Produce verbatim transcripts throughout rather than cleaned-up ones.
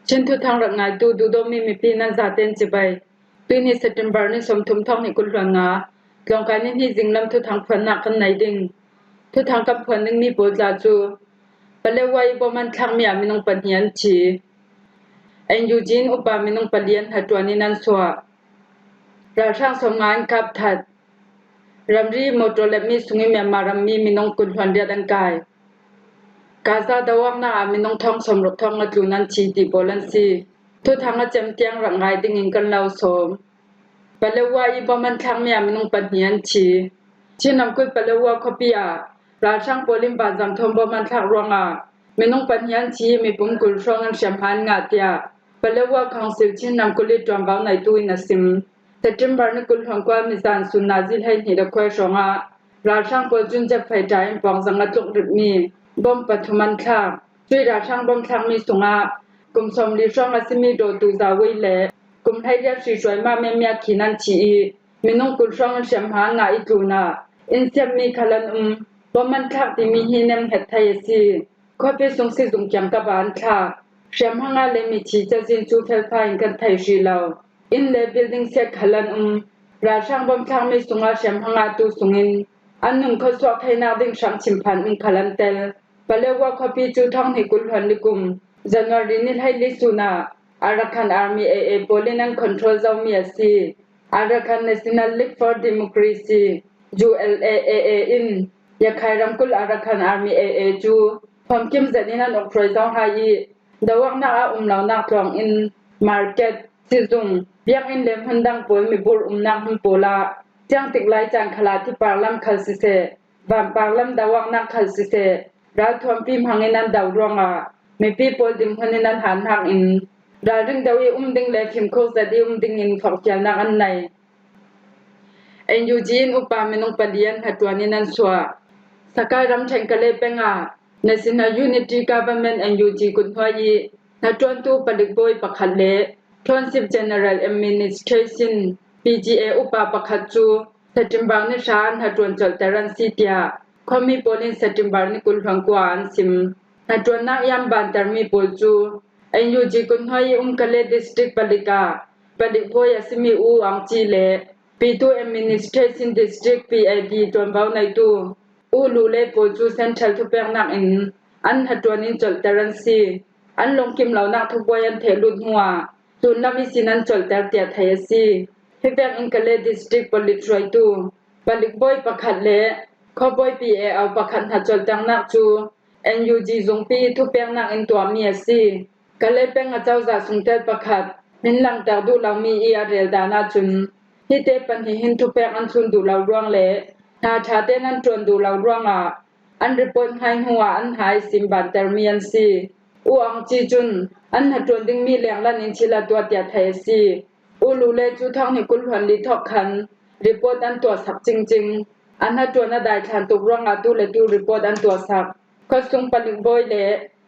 Chin thuthang rak ngaitu duhdawtmi mipi nan zaten cibai. Tuini September ni sawmthum thawng hnih kul hluan nga, tlawngkai ni hnih zinglam thuthang phuannak kan nei ding. Thuthang kan phuan dingmi pawl tla cu Paletwa i bom an thlakmi ah minung pahnih an thi. N U G in upa minung pali an hnaṭuan in an suah. Ralhrang sawmnga an kap that. Ramri motor lepmi sungin Myanmar rammi minung kul hluan riat an kai. Gaza doawknak ah minung thawng sawmruk thawng nga tlun an thi ti pawl an si. Thuthang a cem tiang rak ngai dingin kan lo sawm. Paletwa i bom an thlakmi ah minung pahnih an thi. Chin ramkulh Paletwa khuapi ah ralhrang pawl in banzam thawn bom an thlak ruangah minung pahnih an thi i mipum kul hrawng in hriamhma an ngah, tiah Paletwa Council Chin ramkulh i ṭuanvo neitu in a sim. September ni kul hluan kua mizan sun nazi hleihnih le khuai hrawngah ralhrang pawl cun jet fighter in puangzang a tluk rihmi bom pathum an thlak. Cuih ralhrang bom thlakmi sungah kum sawmli hrawng a simi dawtu Za Wei le kum hleiriat hri hruai mah Meng Mya Khin an thi i minung kul hrawng in hriamhma an ngah i tlunah inn siatmi khal an um. Bom an thlak timi hi nemhnget thei a si. Khuapi sung sizung kiangkap ah an thlak. Hriamhma ngah le mithi cazin cu felfai in kan thei hrih lo. Inn le building siat khal an um. Ralhrang bom thlakmi sungah hriamhma ngahtu sungin an nun khuasuak theinak ding hrang chimphan in khal an tel. Paletwa khuapi cu thawng hnih kul hluan li kum January ni hleili sun ah Arakan Army, A A, pawl in an control zomi a si. Arakan National League for Democracy, U L A A A, in Rakhine ramkulh Arakan Army, A A, cu famkim zet in an uk hruai zo hna i doawknak a um lonak tlawng in market, sizung, biakinn le hmun dang pawl, mibur umnak hmun pawl ah, tiangtik lai caan khal ah tiparlam khal siseh, vanparlam doawknak khal siseh, ralthuampi hmangin an do ruangah mipi pawl dinhmun in an han hnak in ralring deuh i um ding le fimkhur zet i um dingin forhfialnak an nei. N U G in upa minung pali an hnaṭuan in an suah. Sakai ramṭhen Kale peng ah National Unity Government, N U G, kuthnuai i hnaṭuantu palik bawi pakhat le Township General Administration, P G A, upa pakhat cu September ni hra an hnaṭuan colhter an si, tiah khuami pawl in September ni kul hluan kua ah an sim. Hnaṭuannak i an bantermi pawl cu N U G kuthnuai i um Kale District palik ah palik bawi a simi U Aung Ci le Pitu Administration District, P A D, ṭuanvo neitu U Lu le pawl cu Central thupeknak in an hnaṭuan in colhter an si. An lungkim lonak thubuai an theh lut hnuah tlunlam ihsin an colhter tiah theih a si. Hi vekin Kale District palik hruaitu palik bawi pakhat le khuabawi P A O pakhat hna colhternak cu N U G zungpi i thupeknak in tuahmi a si. Kale peng a cozah sungtel pakhat hmin langter duh lomi i a rel dan ahcun, hite pahnih hin thupek an thlun duh lo ruang le hna ṭha tein an ṭuan duh lo ruangah an report hmai hnuah an hna ihsin bantermi an si. U Aung Ci cun an hnaṭuan dingmi lenglan in thil a tuah tiah theih a si. U Lu le cu thawng hnih kul hluan li thawk khan report an tuahsak cingcing. An hnaṭuan a daithlan tuk ruangah tu le tu report an tuahsak. Khuasung palik bawi le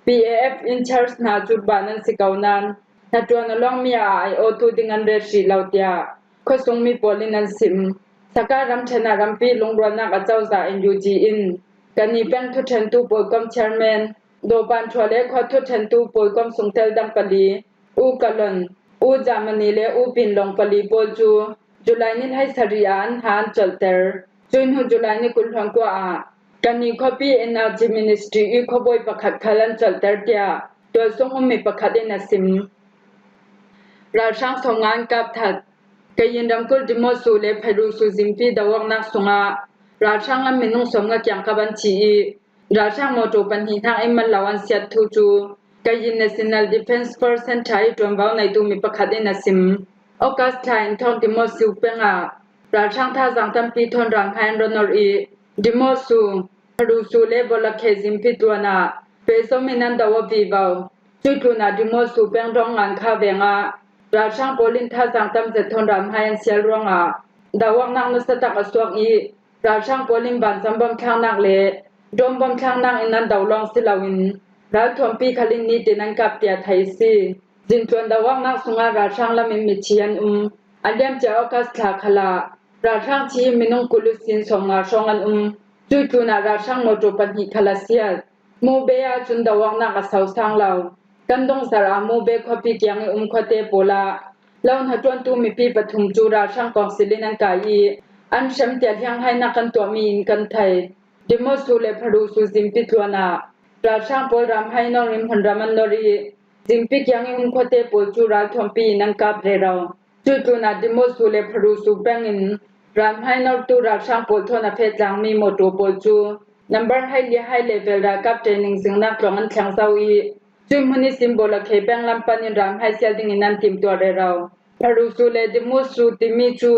P A F in charge hna cu ban an si ko nain hnaṭuan a lawngmi ah aiawhtu ding an rel hrih lo, tiah khuasungmi pawl in an sim. Sakai ramṭhen ah rampi lungrualnak a cozah N U G in Kani peng thuṭhentu pawlkom chairman, Dawpan Thua le khua thuṭhentu pawlkom sungtel dang pali, U Kalon, U Germany le U Pin Long pali pawl cu July ni hleisarih ah an hna an colhter. Cuih hnu July ni kul hluan kua ah Kani khuapi N R G Ministry i khuabawi pakhat khal an colhter, tiah tualsung ummi pakhat in a sim. Ralhrang sawmnga an kap that. Kayin ramkulh Dimosu le Pharusu zimpi doawknak sungah ralhrang lam minung sawmnga kiangkap an thi i, ralhrang mawṭaw pahnih hnak in man lo an siat thu cu Kayin National Defence Force Centre i ṭuanvo neitu mi pakhat in a sim. August thla in thawng Dimosu peng ah ralhrang thazaang tampi thawn ralhmai an run orh i, Dimosu, Pharusu le Bolakhe zimpi tluan ah pehzom in an do a vivo. Cuih tlunah Dimosu peng Dawng Ngan Kha veng ah ralhrang pawl in thazaang tam zet thawn ralhmai an sial ruangah doawknak nasa tak a suak i, ralhrang pawl in banzam bom thlaknak le drone bom thlaknak in an do lawng si loin ralthuampi khal in nitin an kap tiah theih a si. Zintluan doawknak sungah ralhrang lam in mithi an um. A liamcia August thla khal ah ralhrang thi in minung kul ihsin sawmnga hrawng an um. Cuih tlunah ralhrang mawṭaw pahnih khal a siat. Mubei ahcun doawknak a sosang lo. Kan dongzar a Mube khuapi kiang i um khuate pawl ah lo hnaṭuantu mipi pathum cu ralhrang kawngsil in an kai i an hrem tiah hlianghainak kan tuahmi in kan thei. Dimosu le Pharusu zimpi tluan ah ralhrang pawl ramhai nor in hmunram an nor i zimpi kiang i um khuate pawl cu ralthuampi in an kap rero. Cutlun ah Dimosu le Pharusu peng in ramhai nortu ralhrang pawl thawn a feh tlangmi mawṭaw pawl cu number hai li hai level ralkap training zingnak tlawng an thleng zo i cuih hmun ihsin Bawlakhei peng lam pan in ramhai sial dingin an timtuah rero. Pharusu le Dimosu timi cu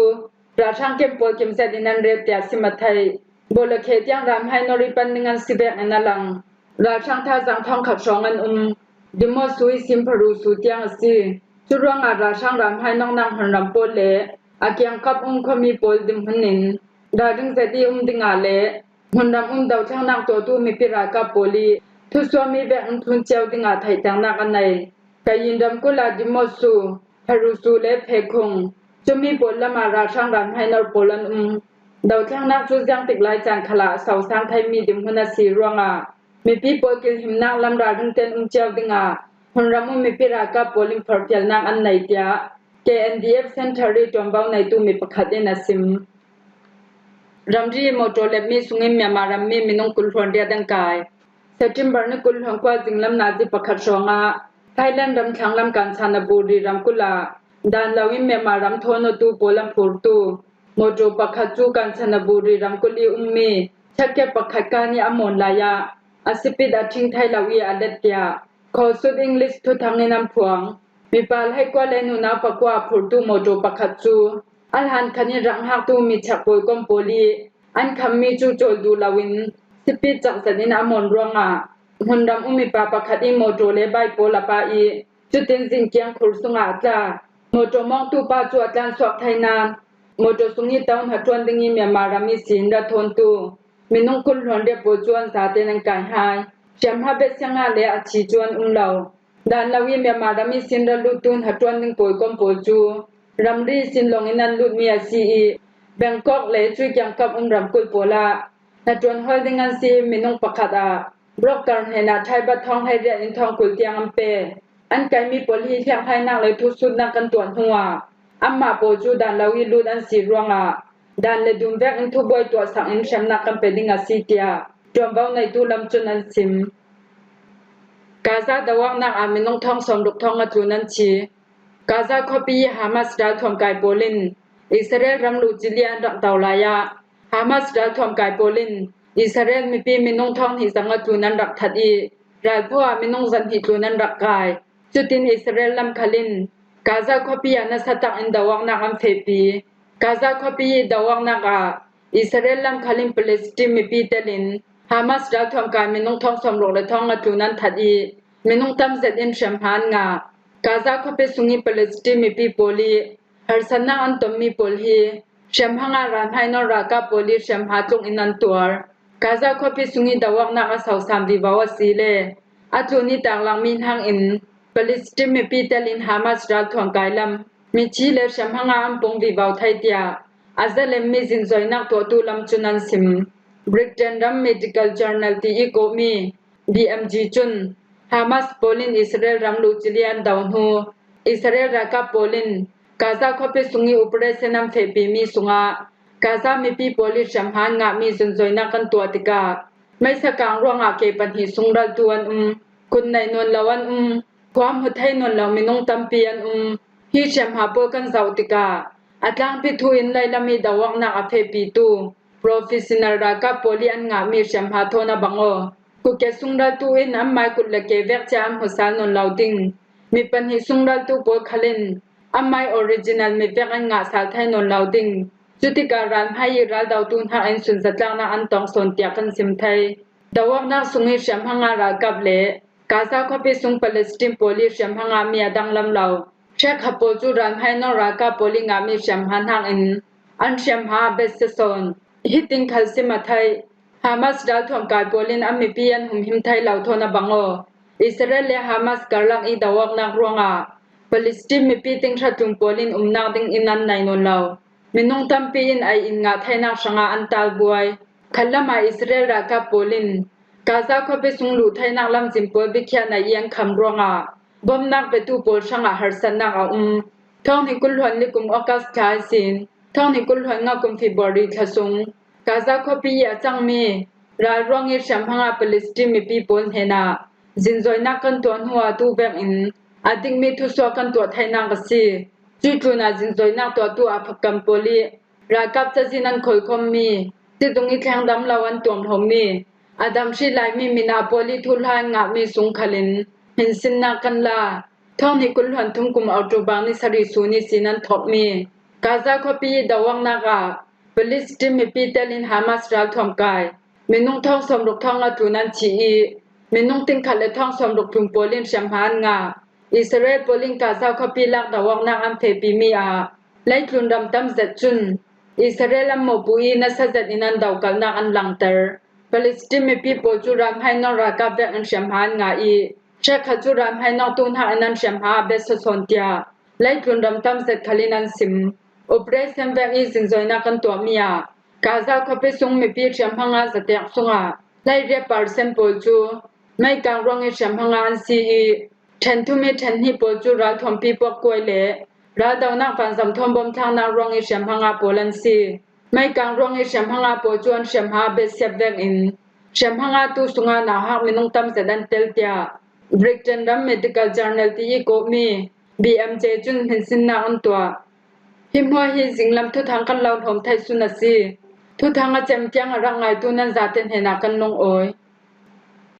ralhrang kem pawl kim zet in an rel tiah si maw thei. Bawlakhei tiang ramhai nor i pan ding an si vek in a lang. Ralhrang thazaang thawngkhat hrawng an um. Dimosu ihsin Pharusu tiang a si. Curuangah ralhrang ramhai noknak hmunram pawl le a kiangkap um khuami pawl dinhmun in ralring zet i um dingah le hmunram um dothlennak tuahtu mipi ralkap pawl i thusuahmi vek in thlun cio dingah theihternak a nei. Kayin ramkulh ah Dimosu, Pharusu le Phekhung, cumi pawl lamah ralhrang ramhai nor pawl an um. Dothlennak cu ziangtik lai caan khalah a sosang theimi dinhmun a si ruangah mipi pawl kilhimnak lam ralring ten um cio dingah hmunram um mipi ralkap pawl in forhfialnak an nei tiah K N D F Centre i ṭuanvo neitu mi pakhat in a sim. Ramri i mawṭaw lepmi sungin Myanmar rammi minung kul hluan riat an kai. September ni kul hluan kua zinglam nazi pakhat hrawngah Thailand ram thlanglam Kanchanaburi ramkulh ah dan loin Myanmar ram thawn awtu pawl an phurtu mawṭaw pakhat cu Kanchanaburi ramkulh i ummi chakket pakhat kan i a mawn lai ah a sipit a ṭhing thei lo i a let tiah Khawsut English thuthang in an phuang. Mipa hleikua le nunau pakua a phurtu mawṭaw pakhat cu a hlan khan in rak hngaktu michak pawi kom pawl i an khammi cu cawl duh loin sipit cak zet in a mawn ruangah hmunram um mipa pakhat i mawṭaw le bai pawl a pah i cutin zingkiang khur sungah a tla. Mawṭaw mawngtu pa cu a tlansuak thei nain mawṭaw sung i to hnaṭuan ding i Myanmar ram ihsin ra thawntu minung kul hluan riat pawl cu an zaten an kai hai. Hriamhma bia siangah le a thi cu an um lo. Dan lo i Myanmar ram ihsin ra luttu hnaṭuan ding pawi kom pawl cu ramri ihsin lawng in an lutmi a si i Bangkok le cui kiangkap um ramkulh pawl ah hnaṭuan hawl ding an si i minung pakhat ah broker hnenah ṭhaibat thawng hleiriat in thawng kul tiang an pe. An kaimi pawl hi hlianghainak le thusutnak kan tuah hnuah anmah pawl cu dan lo i lut an si ruangah dan le dum vek in thubuai tuahsak in hremnak kan pe ding a si tiah ṭuanvo neitu lam cun an sim. Gaza doawknak ah minung thawng sawmruk thawng a tlun an thi. Gaza khuapi i Hamas ralthuam kai pawl in Israel ram luhcili an rak do lai ah Hamas ralthuam kai pawl in Israel mipi minung thawng hnih zang a tlun an rak that i ralphaw ah minung zan hnih tlun an rak kai. Cutin Israel lam khal in Gaza khuapi ah nasa tak in doawknak an fehpi. Gaza khuapi i doawknak ah Israel lam khal in Palestine mipi telin Hamas ralthuam kai minung thawng sawmruk le thawng a tlun an that i minung tam zet in hriamhma an ngah. Gaza khuapi sung i Palestine mipi pawl i harsatnak an tonmi pawl hi hriamhma ngah ramhai nawl ralkap pawl i hriamhma tlung in an tuar. Gaza khuapi sung i doawknak a sosam vivo a si le a tlun i taklangmi hnak in Palestine mipi telin Hamas ralthuam kai lam mithi le hriamhma ngah an pung vivo thei tiah a zalemmi zinzoinak tuahtu lam cun an sim. Britain ram Medical Journal ti i kawhmi B M G cun Hamas pawl in Israel ram luhcili an do hnu Israel ralkap pawl in Gaza khuapi sung i operation an fehpimi sungah Gaza mipi pawl i hriamhma an ngahmi zunzoinak kan tuah tikah meisa kang ruangah ke pahnih sungraltu an um. Kut nei nawn lo an um. Khua hmu thei nawn lo minung tampi an um. Hi hriamhma pawl kan zoh tikah a tlangpi thu in lailam i doawknak a fehpitu professional ralkap pawl i an ngahmi hriamhma thawn a bang aw. Kut ke sungraltu in an mai kut le ke vek cia an hmu sal nawn lo ding mi pahnih sungraltu pawl khal in an mai original mi vek an ngah sal thei nawn lo ding. Cutikah ralhmai i raldotu hnak in sunzatlaknak an tong sawn tiah kan sim thei. Doawknak sung i hriamhma ngah ralkap le Gaza khuapi sung Palestine pawl i hriamhma ngahmi a danglam lo hrekkhat pawl cu ralhmai nawl ralkap pawl i ngahmi hriamhma hnak in an hriamhma a bet si sawn. Hitin khal si maw thei. Hamas ralthuam kai pawl in an mipi an humhim thei lo thawn a bang aw. Israel le Hamas karlak i doawknak ruangah Palestine mipi ting hratlum pawl in umnak ding inn an nei nawn lo. Minung tampi in ei inn ngah theinak hrangah an talbuai. Khatlam ah Israel ralkap pawl in Gaza khuapi sung luh theinak lamzin pawl bikhiah nei i an kham ruangah bawmnak petu pawl hrangah harsatnak a um. Thawng hnih kul hluan li kum August thla ihsin thawng hnih kul hluan nga kum February thla sung Gaza khuapi i a cangmi ralruang i hriamhmanga Palestine mipi pawl hnenah zinzawinak kan tuah hnuah tu vekin a dikmi thusuah kan tuah thainak a si. Cuih tlunah zinzawinak tuahtu a phakam pawl i ralkap cazin an khawlkhawmmi, sizung i thleng damlo an tuamhlomi, a dam hrih laimi mina pawl i thuhla an ngahmi sung khalin hinsinnak kan la. Thawng hnih kul hluan thum kum October ni sari sun ihsin an thawkmi Gaza khuapi i doawknak ah Palestine mipi telin Hamas ralthuam kai minung thawng sawmruk thawng a tlun an thi i, minung tingkhat le thawng sawmruk tlun pawl in hriamhma an ngah. Israel pawl in Gaza khuapi lak doawknak an fehpimi ah leitlun ram tam zet cun Israel an mawhpuh i nasa zet in an dokalnak an langter. Palestine mipi pawl cu ralhmainawk ralkap vekin hriamhma an ngah i, hrekkhat cu ralhmainawk tu hnakin an hriamhma a biasak sawn tiah leitlun ram tam zet khal in an sim. Operation vek i zinzawinak kan tuahmi ah Gaza khuapi sung mipi hriamhmanga zatek sungah hleiriat percent pawl cu meikang ruang i hriamhmanga an si i, ṭhen thum i ṭhen hnih pawl cu ralthuampi puakkuai le raldonak vanzam thawn bawmthlaknak ruang i hriamhmanga pawl an si. Meikang ruang i hriamhmanga pawl cu an hriamhma a biasiat vekin hriamhmanga tu sungah nauhak minung tam zet an tel tiah Britain ram Medical Journal ti i kawhmi B M J cun hinsinnak an tuah. Hi hmuah hi zinglam thuthang kan lo hlawm thei sun a si. Thuthang a cem tiang a rak ngaitu nan zate hnenah kan lungawi.